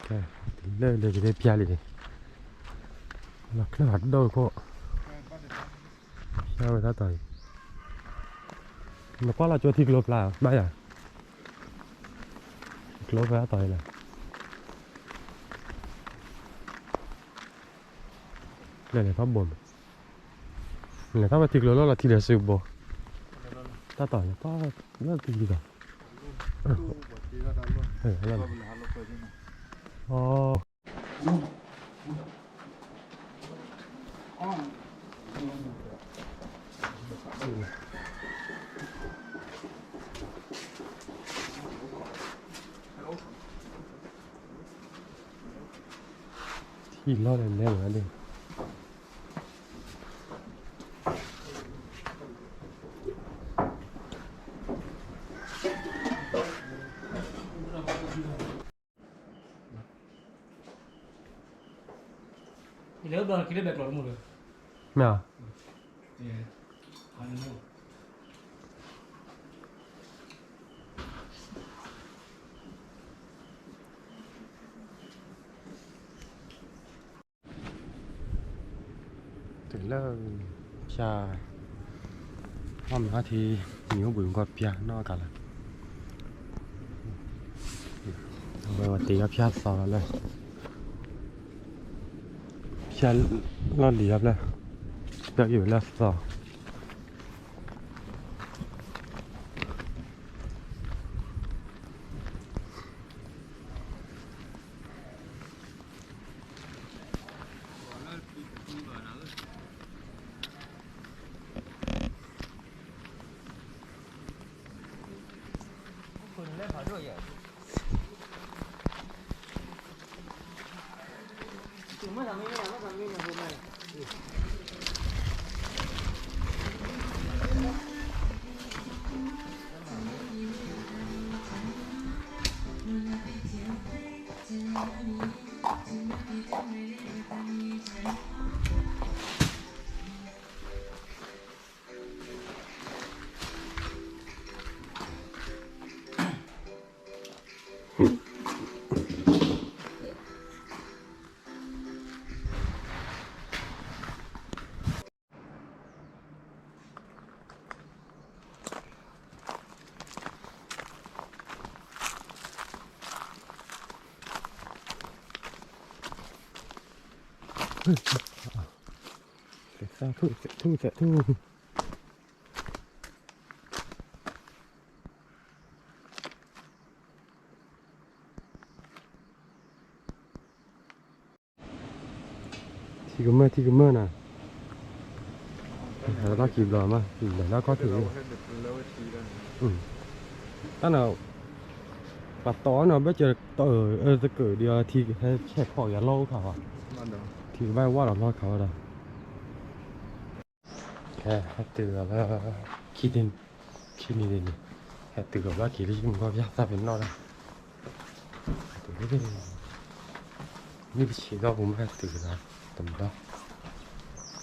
ကဲ, လၢလဲၤက့ၤလၢဖၠါလံန့ၣ်, လီၤချၢၣ်ဟးတဒိၣ်ခိၣ်, ဖၠါဝဲတၢ်တီၤအံၤ, နကွၢ်လီၤကၠိထံကျိဖျါ ဘၣ်ယၤ, ကျိဖဲတၢ်တီၤအံၤလီၤ, လဲၤလဲၤထီၣ်ဘိမး, လဲၤထီၣ်ဝဲထံကျိလီၢ်လီၤထံလဲၤစုဘိ, တၢ်တီၤလဲၤထီၣ်လၢထံကျိ, အ ထံလီၢ်လဲၤလဲၤဝဲဒၣ်, မ့ၢ်ဧါ. တုၤလၢဖၠါ, အီၣ်မ့ၤအီထံ, မံၤအိၣ်ဘှံးမုၢ်ကီၢ်ဖၠါနီၢ်ကးလီၤ, အဝဲဝဲတ့အီၣ်ဖၠါသီလီၤလၢ, ဖၠါလီၢ်လံၤအီၤဖျၢၣ်, ဖၠါက့ၤဝဲလၢသီ စးထူၣ် စးထူၣ် စးထူၣ် ထံကမၢၢ် ထံကမၢၢ်နၤ, ဟဲလီၢ်ခံဘျီမး လဲၤလၢခီၣ်ထံး, တၢ်နၤ, ပှၤတီအီၤနီၤ ဘၣ်စၢၤတီအၢ သကုၤဒ်အီၤ ထံဟဲဆဲးဖီၣ်က့ၤအလီၢ်အိၣ်ခါဘၣ်, ထံကဘၣ်ဝၢ်ဒီးလီၢ်ခါဝဲဒၣ်, ဟဲတုၤလီၤလၢ ခံနံၤ, ခံနံၤန့ၣ်, ဟဲတုၤလီၤဘၣ်က့ၤလၢယမုၢ်ဂီၢ်ဖၠါသၣ်ပ့ၤနီၣ်ဒၣ်, မ့ၢ်ပဆံးထီၣ်ပူၤမး ဟဲတုၤလီၤ, တမုၢ်လီၤ,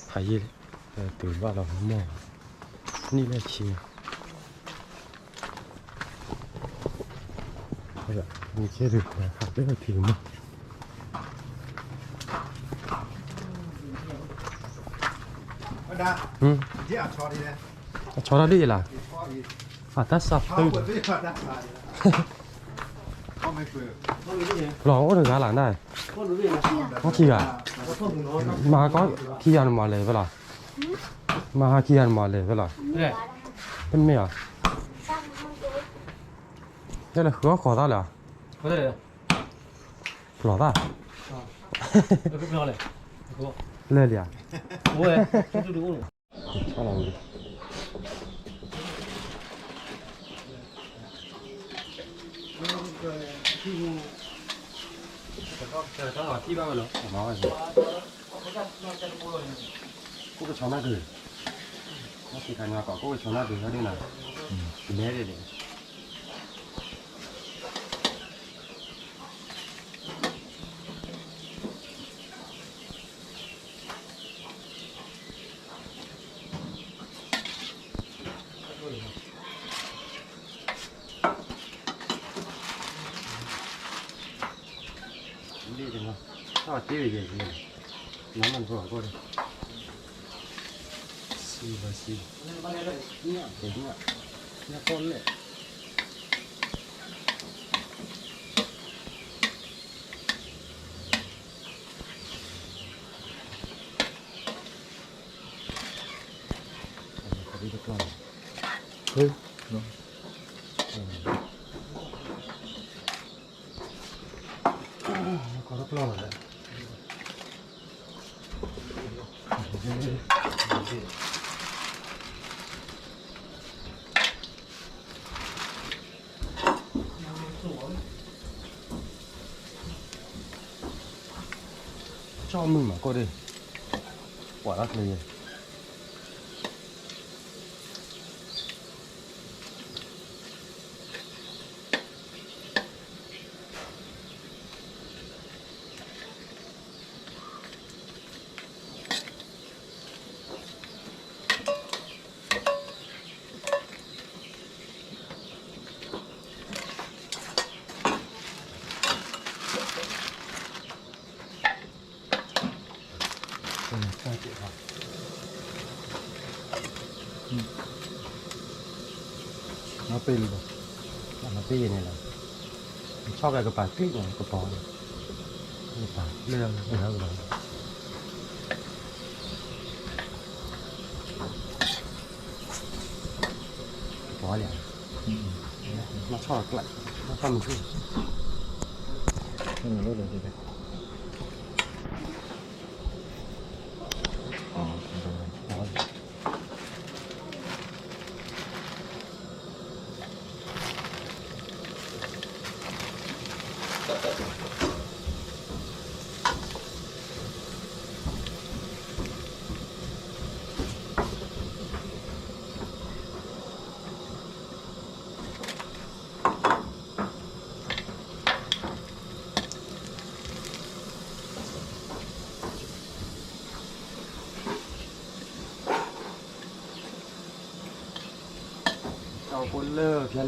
ဖးယံာ်လံ, ဟဲတုၤဘၣ်လီၤမီၢ်, နံၣ်လၢဆံ မ့ၢ်ကဲဒုး ဟးလၢထံကမၢၢ်, အဆီတၢ်ဒ်အံၤလီၤ, အတၢ်စးဖျၢၣ်, လီၤအိၣ်တဂၤလီၤနၤ, ဟီၣ်ခံဂၤ, မၤဟးကီၢ်ခံဂၤန့ၣ်မၤလဲၤဖဲလီၤ, မၤဟးခံဂၤန့ၣ်မၤလဲၤဖဲလီၤ, တမ့ၢ်ဧါ, တဲလၢဃုအီၣ်ဃီၤသၣ်လၢၤ, လီၤသၣ်, လဲၤလံဧါ, ဆီလီၤဝံၤ ထံဘၣ်ဝဲလီၤ, ကိၣ်ကဆီနၢ်ဒုး, မ့ၢ်သ့ခါန့ၣ်ကီး ကိၣ်ကဆီနၢ်ဒုးဟဲဒ်နၤ, လဲၤဒ်န့ၣ် လ့ၣ်တနီၤ, ထီၣ်တ့ၢ်ဝဲယဲၢ်ယဲၢ်, နမ့ၢ်တဖိအဂီၢ်ဒီး, စံဘၣ်စံ, ညၣ်တဲညၣ်, ညၣ်ကီၢ်လဲၣ်. ကၠီမုၢ်မးကီၢ်ဒ့ၣ်, ပှၤလၢကျဲယဲၢ်. နီၢ်ပ့ၢ်လံဘၣ်, နီၢ်ပ့ၢ်ယဲၢ်န့ၣ်လီၤ, ဆီၣ်က့ၤကပၤကံၣ်န့ၣ် ကပီၤန့ၣ်, ကပၤလၢလၢကပၤ ကပီၤလံ, နီၢ်ဆီၣ်ကျဲ, နီၢ်ဆီၣ်မုၢ်ကျဲ, တၢ်အိၣ်ဖှိၣ်လၢဖျါလဲ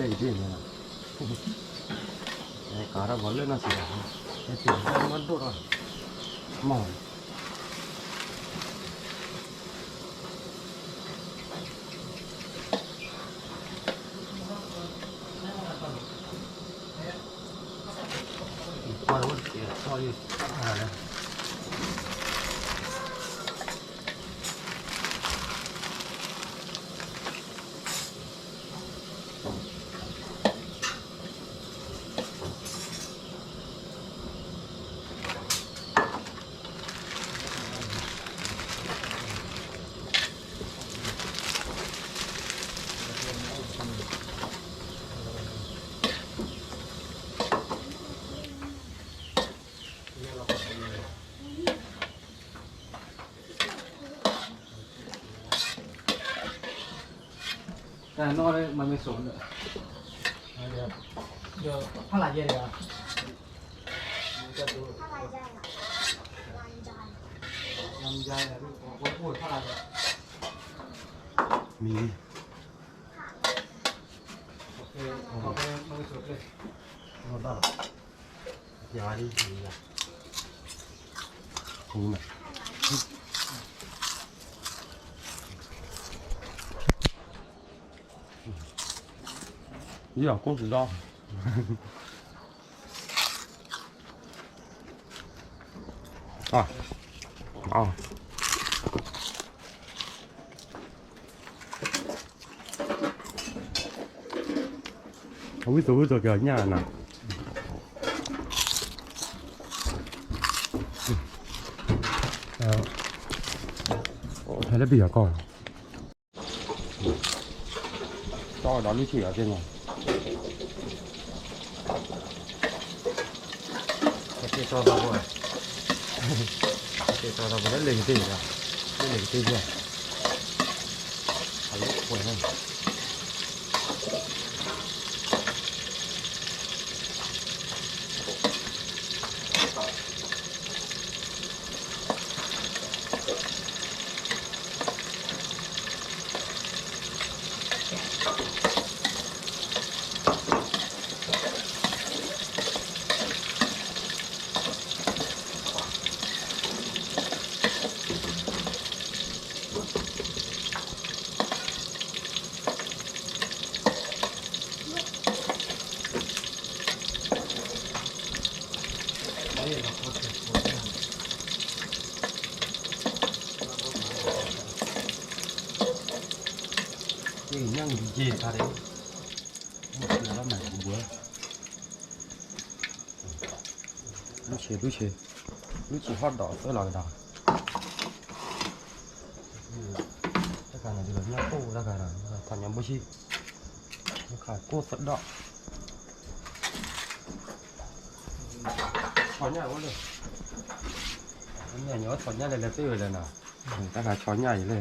ၣ်ယတ့ၢ်န့ၣ်လီၤ, ကးထီၣ်ပှၤလၢနီၢ်စံးဘၣ်, ဟဲတုၤတၢ်မၤဒိၣ်ထီၣ်, မီၢ် တၢ်နီၣ်မၤမ့ၢ်စိးလၢ, ဖးလၢ်ယဲၢ်တဂၤ, မံၤ, မၤဘၣ်လီၤ, ယၤလံ, မံၤယၤ, မံၤမး, ယၤကိၢ်တဒီး အဝံစိာ်ဝံစိာ်က့ၤအီၤညၣ်နၤ, ဟဲလၢပယီၤကီၢ်လီၤ. တီၢ်ဒီးလုၢ်ထံၣ်အီၤသ့ၣ်ညါ, ကသ့ၣ်တီၢ်သးဖိ, ကသ့ၣ်တီၢ်သးဖိလၢလ့ၤကသ့ၣ်လီၤ, လၢလ့ၤကသ့ၣ်ယဲၢ်, အလၢပှဲၤန့ၣ် ညၣ်ယဲၢ်ခါဒီး မ့ၢ်လီၤမးကဘှၢ လူဆံး လူဆံး လူဆံးဟီၣ်ဒီးသၢလီၤကဒီး တၢ်ခါန့ၣ်ဒ်လီၤ ညၣ်ကိၢ်တၢ်ခါဒီး ထီၣ်ညၣ်ဘိၣ်ဆံၣ် ခါကိၢ်သဒီၣ် ဆီညၣ်အိၣ်လၢ မ့ၢ်ညီဆီညၣ်လဲၤလဲၤသ့ဝဲလဲၣ်နီၤ တၢ်ခါဆီညၣ်အံၤလဲၣ်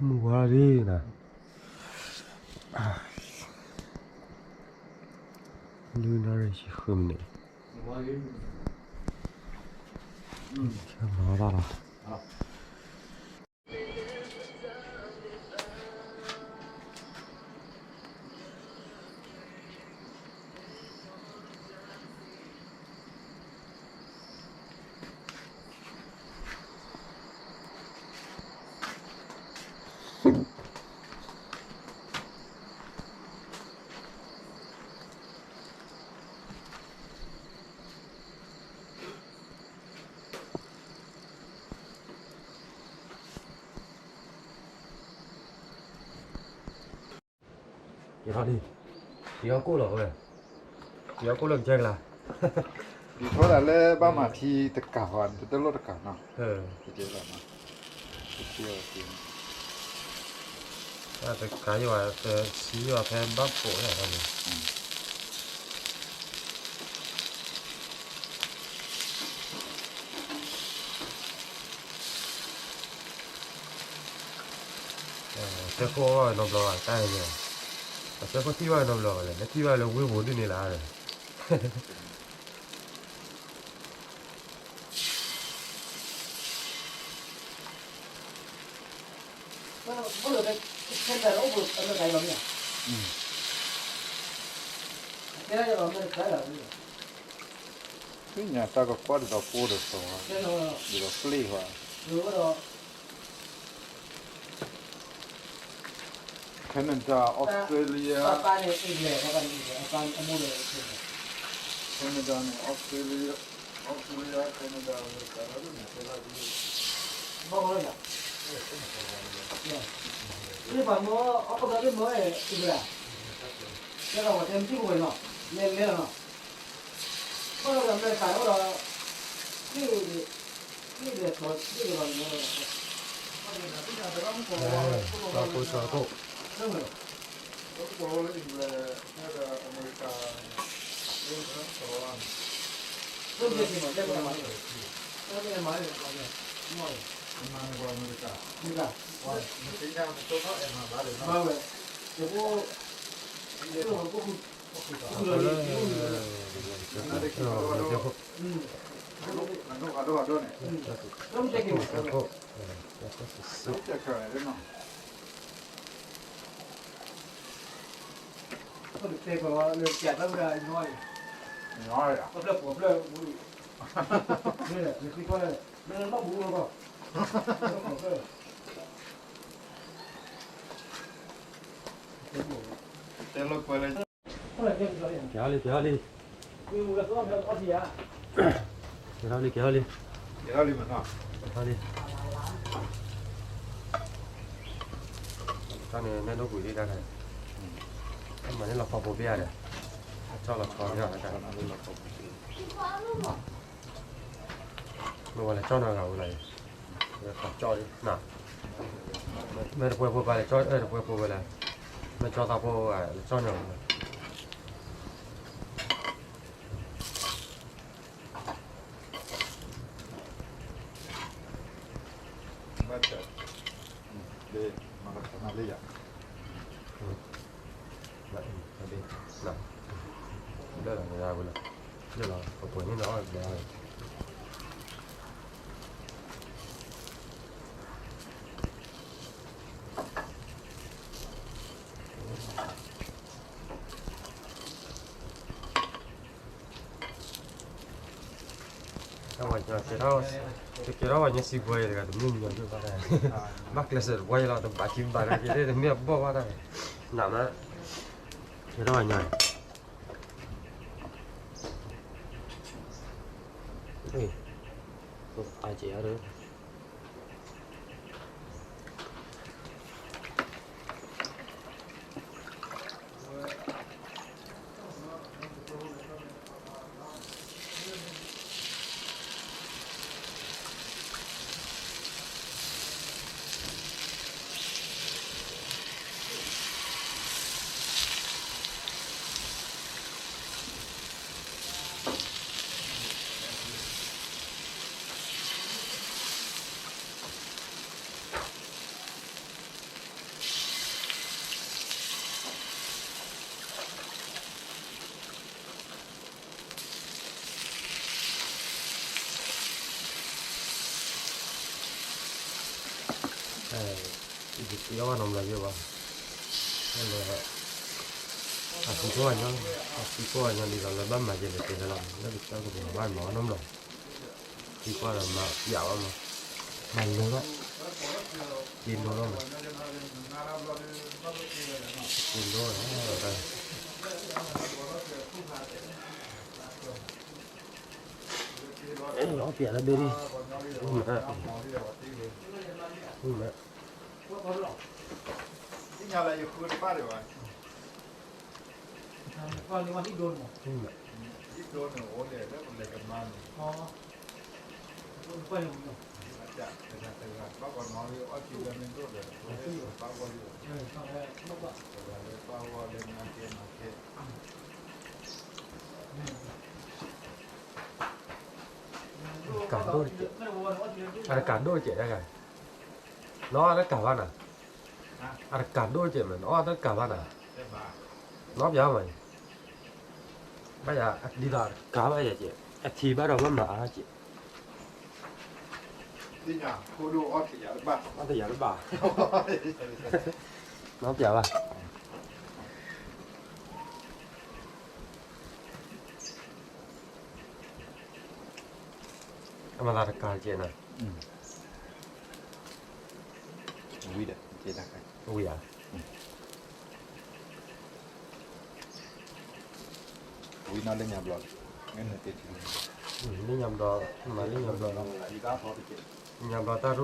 မုၢ်ဝါလံနီၤ လွံၢ်နၣ်ရံၣ်ဆံဃုမံးနံး ဆၢမၤတၢ်လီၤ ကဲထီၣ်လံ ယီၤကိၢ်လီၤဝဲ ယီၤကိၢ်လၢကစဲကလါ ယထီၣ်ဒၣ်လၢဘၣ်မၤထံတကးဟီ တလိၣ်တကးနီၤ တကဲလီၤနီၤ တကဲလီၤ တကးယွၤ တဆံယွၤဖဲဘၣ်ပိာ်ဒၣ်န့ၣ် ဆဲခိၣ်အီၣ်ဝဲနီတဘျီဘၣ် တၢ်ဟဲက့ၤ အဆဲခိၣ်ထံၣ်ဘၣ်ဝဲနီတဘျီဘၣ်လဲၣ် လၢထံၣ်ဘၣ်လၢဝ့ၢ်ပူၤဒ်န့ၣ်လၢ သ့ၣ်ညါတၢ်ကကွၢ်ဒ်သိးပိၢ်ဒီးစီၤ ဒ်သိးပျ့ၢ်ဟီ Canada, Australia, Canada န့ၣ် Australia, Australia, Canada န့ၣ် ပှၤမ့ၢ်အီၣ်ကဘျီလၢမ့ၢ်ဝဲအံၤဘၣ်, ကဲဒီးပှၤတဲမ့ၢ်ထံၣ်ပဝဲနီၤ, လဲၤလဲၤလီၤနီၤ, ဘၣ်ဒီးအမဲရကၤအိၣ်ဒီး လံာ်ဒီးထီၣ်လံာ်ဒီးဘၣ်န့ၣ်လီၤ, တၢ်ကိၢ်စီၤကိၢ် လၢမ့ၢ် လၢအမဲရကၤ လၢမ့ၢ် လၢမ့ၢ် လၢမ့ၢ် မ့ၢ် အမဲရကၤ မ့ၢ် မ့ၢ် မ့ၢ်ဝဲ ယဖိ လၢ လၢ လၢ လၢ လၢ လၢ လၢ လၢ လၢ တဲလီၤကွဲလၢ ကဲလံ ကဲလံ ကဲလံ ကဲလံ ကဲလံ ကဲလံ တၢ်န့ၣ် နဲဒိၣ်ကွံာ်လံတၢ် တၢ်မၤန့ၢ်လီၤခီဖိဘၣ်ဒီး အကၠီလီၤခီဘၣ်ဒီး မ့ၢ်ဝဲလဲၤကၠီနီၤဂၤဝဲလီၤအံၤ ဝဲကၠီလံနီၤ မ့ၢ်တပှဲၤဖိဘၣ်လဲၤကၠီ တပှဲၤဖိဝဲလဲၣ် မ့ၢ်ကၠီသးဖိလဲၤကၠီနီၤ ဘၣ်ဆၣ် ဒ်မၤလီၤခီနၤလံယၤ ဘၣ်အံၤ ဘၣ်ဒ် ဘျၢလီၤ နဂၤဝဲလီၤ ဘျၢလီၤ ပှဲၤပှဲၤန့ၣ်လီၤ ဘျၢလီၤ ဝဲညီကဲထီၣ်, တကဲထီၣ်ဝဲညီစံးပှဲၤတဂၤ တမ့ၢ်ညီဒိၣ်ဘၣ်တၢ်, ဘၣ်ကျဲးစၢးတပှဲၤလီၤ တဘၣ်ကံဘၣ်တၢ်က့ၤ တမ့ၢ်အဘီၣ်ဘၣ်တၢ်, နးမး, ကဲထီၣ်ဝဲညီ, အကဲအါ ယကဲအီၣ်နီတဘျီယဲဘၣ်, အသံကွၢ်ညီ, အသံကွၢ်ညီဒ်သိးလၢဘၣ်မၤယဲလဲၣ်တဲလၢလီၤ လၢကစၢ်ကပၤဘၣ်မၤအီၣ်နီတဘျီ, သံကွၢ်ဒီးမၤပျးဘၣ်မး, မၤလိထီၣ်, က့ၤလိထီၣ်မး, က့ၤလိထီၣ်, အီၣ်ပျးလၢဘ့ၣ်ဒံး, မး, မး, သ့ၣ်ညါလၢယဃုတဘၣ်ဒံးဘၣ်, ကးဒိၣ်တကဲး, အတကးဒိၣ်တကဲးတဂၤ, နီၢ်အတကးဘၣ်နၤ, အတကးဒိၣ်တကဲးမး နီၢ်အတကးဘၣ်နၤ, နီၢ်ပျးမး, ဘၣ်ယၤဒ်သိးကးဘၣ်ယၤကဲး, အထံဘၣ်ဒီးဘၣ်မၤအါကဲး, အီၣ်တယၤတဘၣ်, နီၢ်ပျးဘၣ် အမၤသးတကးကဲးနၤ, ဝံၤဒီး, ဝံၤဧါ, ဝံၤနီၢ်လၢညါဘျီ, လၢညါဘျီ, မၤလၢညါဘျီ, ညါဘျီတၢ်ရိၣ်ဒံးဒီဘိၣ်န့ၣ်ဒီး, လီၤဘျီရိၣ်ဒံးဒီဘိၣ်ဒံး, အါထီၣ်ထံသ့ၣ်စး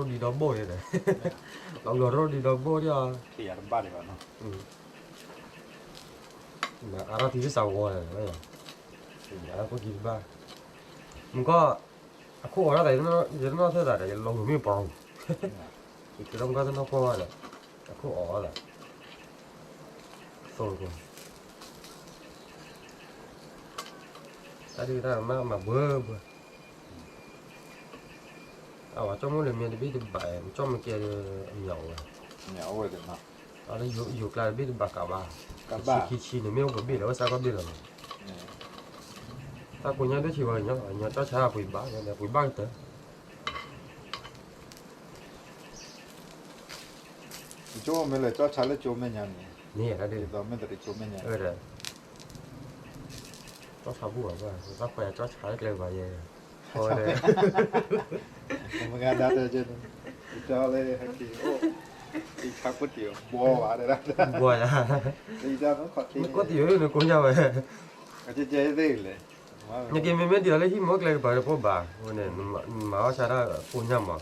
ဝီန့ၣ်, အါထီၣ်ဖိကံတဘၣ်, မုၢ်ကီၢ်, အခိၣ်အီၤဒၣ်သး, ယတနီၣ်ထၢသးဒီး ယလီၤမုာ်မ့ၢ်ပီၤ, ယကဲထီၣ်မုၢ်ကီၢ်တနီၣ်ကွၢ်ဝဲဒီး, အခိၣ်အီၤသး, သိ, တၢ်ဒုးတၢ်မၤမၤဘှၢဘှၢ, အဝဲကၠီၣ်မိၣ်လၢမဲာ်တဘ့ၣ်တဘၣ်, ကၠီၣ်မ့ၢ်ကဲဒီး အမံၤအိၣ်ဝဲ, အလၢယိၤကျါတဘ့ၣ်တဘၣ်ကးဘၣ်, ခံဆံခံဆံန့ၣ် မ့ၢ်အိၣ်ပှဲၤဘ့ၣ်လီၤ ဝဲစးကီၢ်ဘ့ၣ်လီၤ, တၢ်ကိးညါဒိၣ်ဆံးဝဲ, ညီကၠီၣ်ဆါပှ့ၤဘၣ်, ပှ့ၤဘၣ်ကတၢၢ် ယကၠိမ့ၢ်လၢကၠီၣ်ဆါလၢကၠိမဲာ်ညါန့ၣ်, န့ၣ်ဒ်, မ့ၢ်တရံးကၠိမဲာ်ညါ, ကၠီၣ်ဆါဘူၣ်ဘၣ်, တၢ်ခွဲးယၤကၠီၣ်ဆါလၢကျဲကပၤယဲ, မ့ၢ်ဂၤဒၣ်တဲ, ကၠီလၢဟဲက့ၤအိၣ်, ကၠီၣ်ဆါဖိတံၢ်ဘှီဘၣ်, ဘှီယၤ, မ့ၢ်ကီၢ်တံၢ်ယိၤန့ၣ်ကိးညါဝဲ, ကဲသ့လဲၣ်, နက့ၤမ့မ့ၢ်ဒ်သိးလၢဟံၣ်မ့ၢ်ကျဲကပၤဒီး ပိၢ်ဘၣ်ဝဲန့ၣ်, နမၤအီၣ်ဆါတၢ်ကိးညါမး,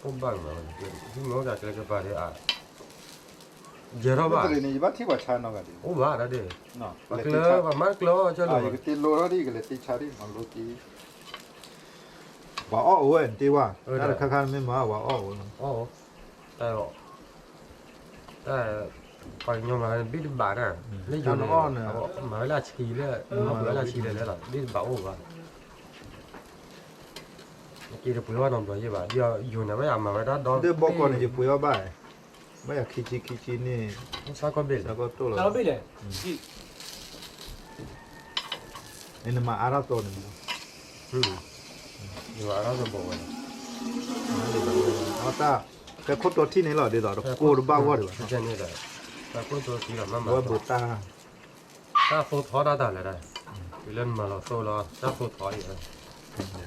ပိၢ်ဘၣ်မး, ဟံၣ်မ့ၢ်အိၣ်ကျဲကပၤဒီး, ယဲထီၣ်ဘၣ်, အိၣ်ဘၣ်ဒၣ်ဒ့ၣ်, ပှၤကျၢၤပှၤမၤကျၢၤအီၤကၢ်လီၤ, ယကတ့လိထီၣ်ဒ်ကလဲၤတ့ဆါဒ်မၤလိက့ၤ, ပှၤအီၣ်အိၣ်ဝဲတ့ဝဲ, တၢ်တခါခါမ့ၢ်မၤပှၤအီၣ်အိၣ်လီၤ, တၢ် ပှၤကညီမၤဝဲဘ့ၣ်တဘၣ်န့ၣ်, လၢယိၤန့ၣ်, မၤဝဲလၢအဆံလၢ, မၤဝဲလၢအဆံလဲၣ်လဲၣ်လီၤ ဘ့ၣ်တဘၣ်အိၣ်ဘၣ်, နက့ၤတပှ့ၤဘၣ်နီတဘျီယဲဘၣ်, ဒ်ယိၤန့ၣ် ဘၣ်ယၤမၤဝဲဒၣ်ဒီ, ဒီးဘီကီးန့ၣ် ယပှ့ၤအီၣ်ဘၣ်, ဘၣ်ယၤခံဆံခံဆံန့ၣ်, စးကီၢ်ဘ့ၣ်လဲၣ်, စးကီၢ်တိၢ်လီၤ, နမၤအါထီၣ်သိးန့ၣ်, ယမၤအါထီၣ်သိးဘၣ်ဝဲ, အတၢ်, ကဲခိၣ်တီထံၣ်န့ၣ်လီၤ ဒ်သိးတကိၢ်တဘၣ်ဂီၢ်ဒံးဘၣ်, တၢ်သိထီဒၣ်တၢ်လဲၣ်, တုၤလၢနမၤလီၤသိလီၤ တၢ်သိထီအံၤ,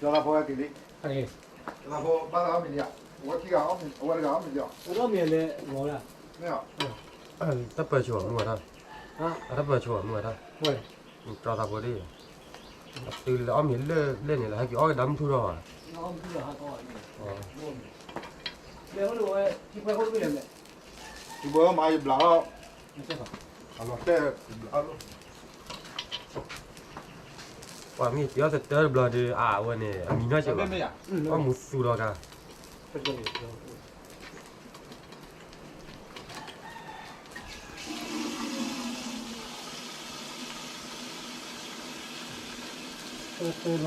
ကၠီသးဖိက့ၤလံ, ကၠီသးဖိဘၣ်သးအီၣ်မ့ၤလံဧါ, အဝဲခံဂၤအီၣ်မ့ၤ, အဝဲတဂၤအီၣ်မ့ၤလံဧါ, အဝဲအီၣ်မ့ၤလဲၤလီၤဒၣ်, မ့ၢ်ဧါ, တၢ်ပၢဆူၣ်ဘၣ်မူဘၣ်တၢ်, အတၢ်ပၢဆူၣ်ဘၣ်မူဘၣ်တၢ်, ကၠီသးဖိဒ်, အသုလၢအီၣ်မ့ၤလၢလဲၣ်န့ၣ် လၢဟဲက့ၤအီၣ်ကဒါမုၢ်ထူၣ်ထီၣ်ဘၣ်, ထံဘိမးယဘျးထီၣ်, ပှၤမ့ၢ်ပျီသတၢတဘျီဒီး အဝဲန့ၣ်အမံၤနီၢ်စဲးဘၣ်, အီၣ်မူသူလီၤကါ ဒီးလၢကတ့ၢ်ဒီး လၢ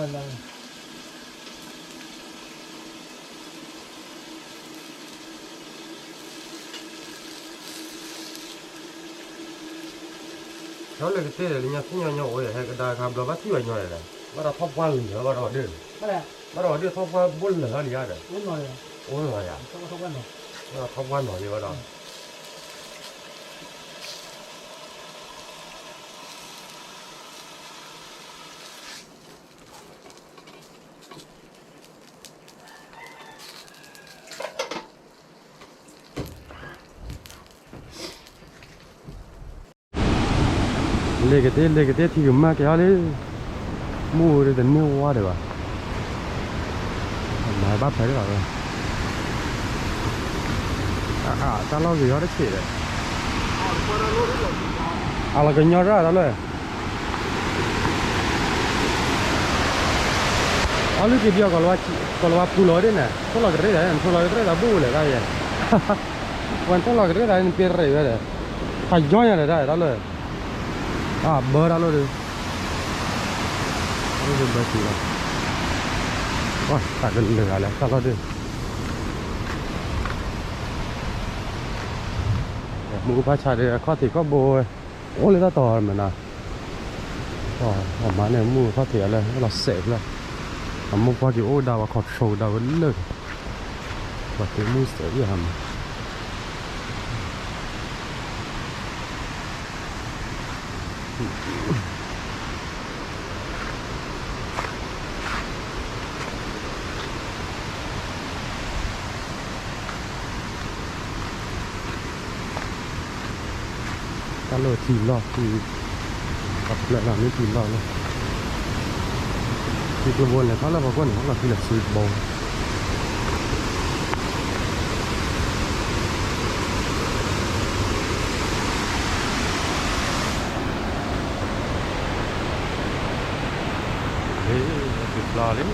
ညါသ့ၣ်ညါညီအိၣ်ဒီး ဟဲကဒါခါဘျီ ဘၣ်ထံၣ်ဘၣ်ညီဒီး, ဘၣ်ဒီးထီၣ်ပှၢ်လၢာ် ဘၣ်ဒီးဒၣ်, ဘၣ်ဒီးဒၣ်ထီၣ်ပှၢ်ဘိလၢာ်လီၤလံဧါဒီး, အိၣ်လီၤယၤ, ဘၣ်ဒီးထီၣ်ပှၢ်နီၤလံဘၣ်ဒီး လ့ၤကတ့ၢ် လ့ၤကတ့ၢ် ထံကမၣ်က့ၤအီၤလံ, မုၢ်တန့ၢ်ဝါဒံးဘၣ်, မၤဘၣ်ဖဲဒံးဘၣ်ဝဲ, အတၢ်လီၢ်ဂ့ၤအီၤတဆံးဒီး, အလီၤကညီရၣ်တၢ်လီၢ် အီလုၢ်က့ၤဒံးအီၤ ကီၤလၤဝါပူၤလီၤဒ်န့ၣ် ထိၣ်လီၤကရ့ၣ်သးန့ၣ် ထိၣ်လီၤကရ့ၣ်သးဘူၣ်လဲၣ်တၢ်ယဲ, ဝဲထိၣ်လီၤကရ့ၣ်သးန့ၣ် ပ့ၤရ့ၣ်ဝဲဒီး, ဖးယီညါဒီးတၢ်တၢ်လီၢ်, အဘၢတၢ်လီၢ်ဒီး, ဘၢစံးလီၤ, တၢ်ကလၢာ်ဂၤလဲၣ်တၢ်လီၢ်ဒီး, မူကဖၣ်ဆါဒီး အခီၣ်ထံးခီၣ်ဘိဝဲ အိၣ်လၢတၢ်တီၤမနၤ, အမါန့ၣ် မုၢ်ခီၣ်ထံးအလၢ လီၤစဲးဖျၢၣ်, အမိၢ်ပှၢ်က့ၤအိၣ်ဒါဝဲ control ဒါဝဲလၢာ်, ပှၤသုးမုၢ်စဲးယဲၢ်ဟါမး, တၢ်လီၢ်ထံလီၢ်, တၢ်ဖျၢၣ်လီၤမ့ၢ်ထံလီၢ်လီၤ, ထံကျိဘိန့ၣ် ထီၣ်လၢပှၤကိးန့ၣ် လီၤထံလီၢ်စုဘိ လၢသုးပျီလံ ဖးလီၤ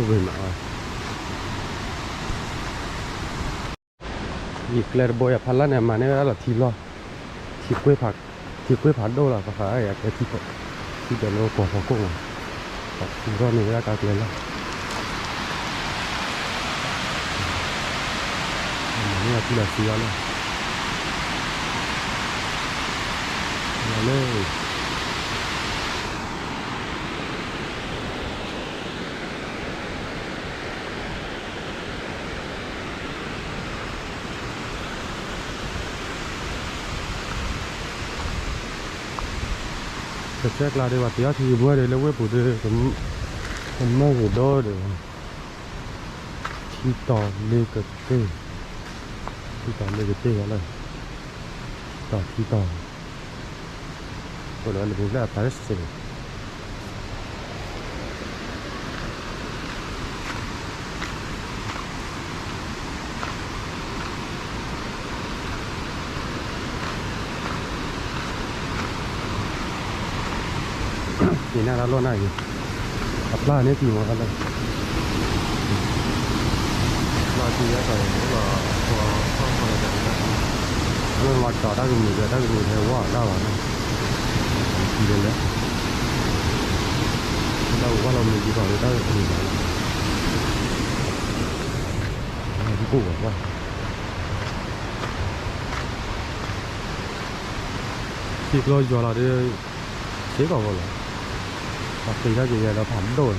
ဂ့ၤမး, ယကျဲတဘိယဖးလၢ်န့ၣ် အမၤန့ၢ်ဝဲဒၣ်လီၤထံလီၢ်, ထံကွ့ၢ်ဖးဒိၣ်လီၤ ပဃးယကျဲထံ, ထံဒီးလၢပှၤဖီခိၣ်မး, ထံထီၣ်န့ၢ်ဝဲဒၣ်ကါကျဲလီၢ် မ့ၢ်ထံလီၤစံအီၤလၢ, လၢ ကစၢ်ကျါဒီး ပှၤသ့ၣ်အီၣ်ထံဂ့ၤဘှဲဒီး လၢဝ့ၢ်ပူၤဒီး ကမၢၢ်ဂ့ၤဒိၣ်ဒီး ထံတီၤလ့ကတ့ၢ်, ထံတီၤလ့ကတ့ၢ်လီၤ, တီၤထံတီၤ, အိၣ်ဒီးလၢပူၤဖျဲၣ်အသးစ့ၢ်ကီး က့ၤနၢ်တၢ်လီၢ်နၢ်ဂ့ၤ, အဖျါန့ၣ်ကံၤမီၤတၢ်လီၢ်, လီၢ်ကံၤယဲၢ်ကီးန့ၣ် လီၤဆီဆီဆီလီၤ, လီၤမၤကီၤတၢ်ကမုာ်ဒီး တၢ်ကမုာ်ဟဲဝါအီၤတၢ်ဘၣ်န့ၣ်, ကံၤလၢလဲၣ်, တၢ်ကဝါလီၤမုာ်ကံၤကီၤဒီး တၢ်ကမုာ်ဘၣ်န့ၣ်, တၢ်ကအိၣ်ဘၣ်ကွၢ်. ထံကျိယွၤလီၤဒီး စ့ၢ်ကီးဖိလီၤ, ပှၤပ့ၤထီၣ်က့ၤယဲဒီးဖးဒိၣ်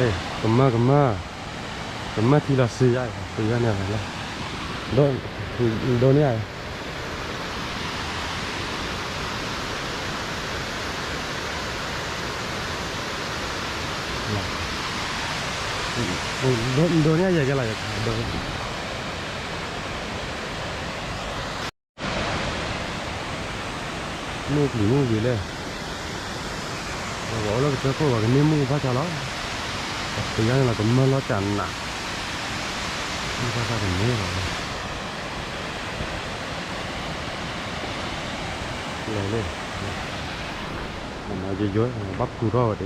န့ၣ် ကမၢ်ကမၢ်, ကမၢ်ထံလီၤစံယါ, စံယါန့ၣ်လီၤ, ဒိးန့ၢ်ဧါ, ဒိးန့ၢ်ယဲကဲလီၤ, ဒိးန့ၢ် မုၢ်ပျံၤမုၢ်ဝံၤလဲၣ်, ပှၤအိၣ်လၢကစၢၢ်ခိၣ်ပှၤကန့ၢ်မုၢ်ဘၣ်ဆါလီၤ, ပယါန့ၣ်လီၤကမၢလီၤတၢ်နး, မုၢ်ဘၣ်ဆါကန့ၢ်လီၤ, လဲၤလဲၣ်, ယယဘၣ်ဖုးထီၣ်ဝဲတ